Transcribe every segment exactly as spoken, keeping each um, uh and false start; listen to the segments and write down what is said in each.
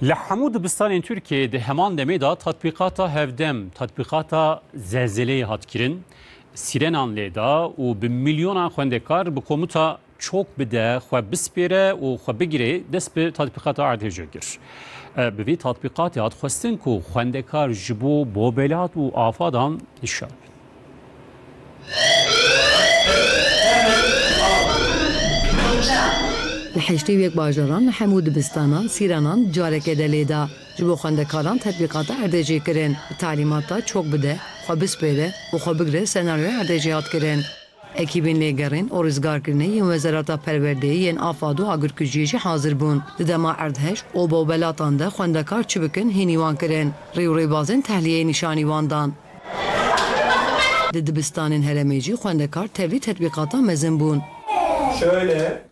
Li hemû dibistanên Tirkiyeyê di heman demê de tatbîqata hevdem, tatbîqata zelzeleyê hat kirin. Sîrenan lê da û bi milyonan xwendekar bi komuta "çok bide, xwe bispêre û xwe bigire" dest bi tatbîqata erdhejê kir. E, bi vî tatbîqatê hat xwestin ku xwendekar ji bo bobelat û afadan hişyar bin. Li heştê û yek bajaran li hemû dibistanan sîrenan careke de lê da. Ji bo xwendekaran tetbîqata erdhejê kirin. Bi talîmata "çok bide, xwe bispêre û xwe bigire" senaryoya erdhejê hat kirin. Ekîbên lêgerîn û rizgarkirinê yên Wezareta Perwerdeyê, yên AFAD û Agirkujiyê jî hazir bûn. Di dema erdhej û bawbelatan de xwendekar çi bikin, hînî wan kirin. Rî û rêbazên tehliyeyê nîşanî wan dan. Di dibistanên herêmê jî xwendekar tevlî tetbîqatan mezin bûn. Şöyle.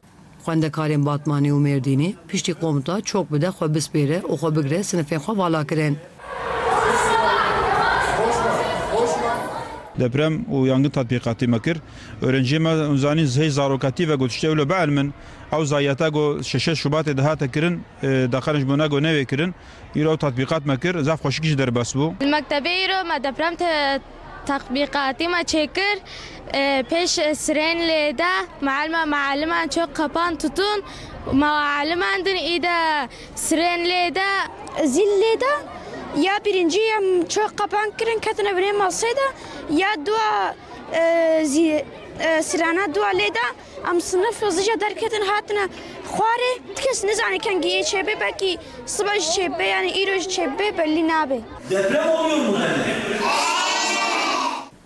Xwendekarên Batmanê û Mêrdînê piştî komuta "çok bide, xwe bispêre û xwe bigire" sinifên xwe vala kirin. Deprem û yangin tatbîqatî me kir. Öğrenciyê me zanîn zihê zarokatî ve got, "Tiştê ewle bielmin." Ew zayiyeta ku şeşê Şubatê dihate kirin, e, daqanij bûna ku newê kirin. Îro tatbîqat me kir, zaf xweşik jî derbas bû. Li mektebê îro me deprem te-, tatbîqatî me çêkir. E, pêş sirên lê de, mualime, mualiman çok kapan tutun. Mualiman din î de sirên lê de. Zîl lê de, ya birinci ya çok kapan kirin, ketine binê masê de, ya dua, e, zî-, e, sirana dua lê de. Em sinif zija derketin hatine xwarê. Kes nizane kengî yê çêbê, belkî siba jî çêbê, yani îro jî çêbê, belli nabe. Deprem oluyor mu bende?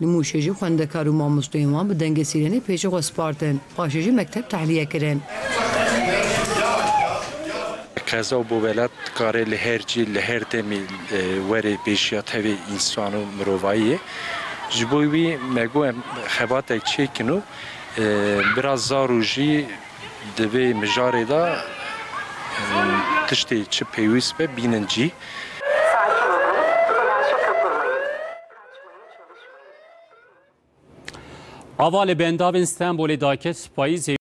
Li Mûşê jî xwendekar û mamosteyên wan bi dengê sîrenê pêşî xwe spartin. Paşê jî mekteb tehliye kirin. Qeza û bobelat dikare li her cî, li her demî, e, were pêşiya tevê însan û mirovayiyê. Ji bo wî me got em xebatek çêkin û, e, bira Zaro jî di vê mijarê de, e, tiştê çi pêwîst be bînin cî. Ava li bendavên Stenbolê daket payîzê.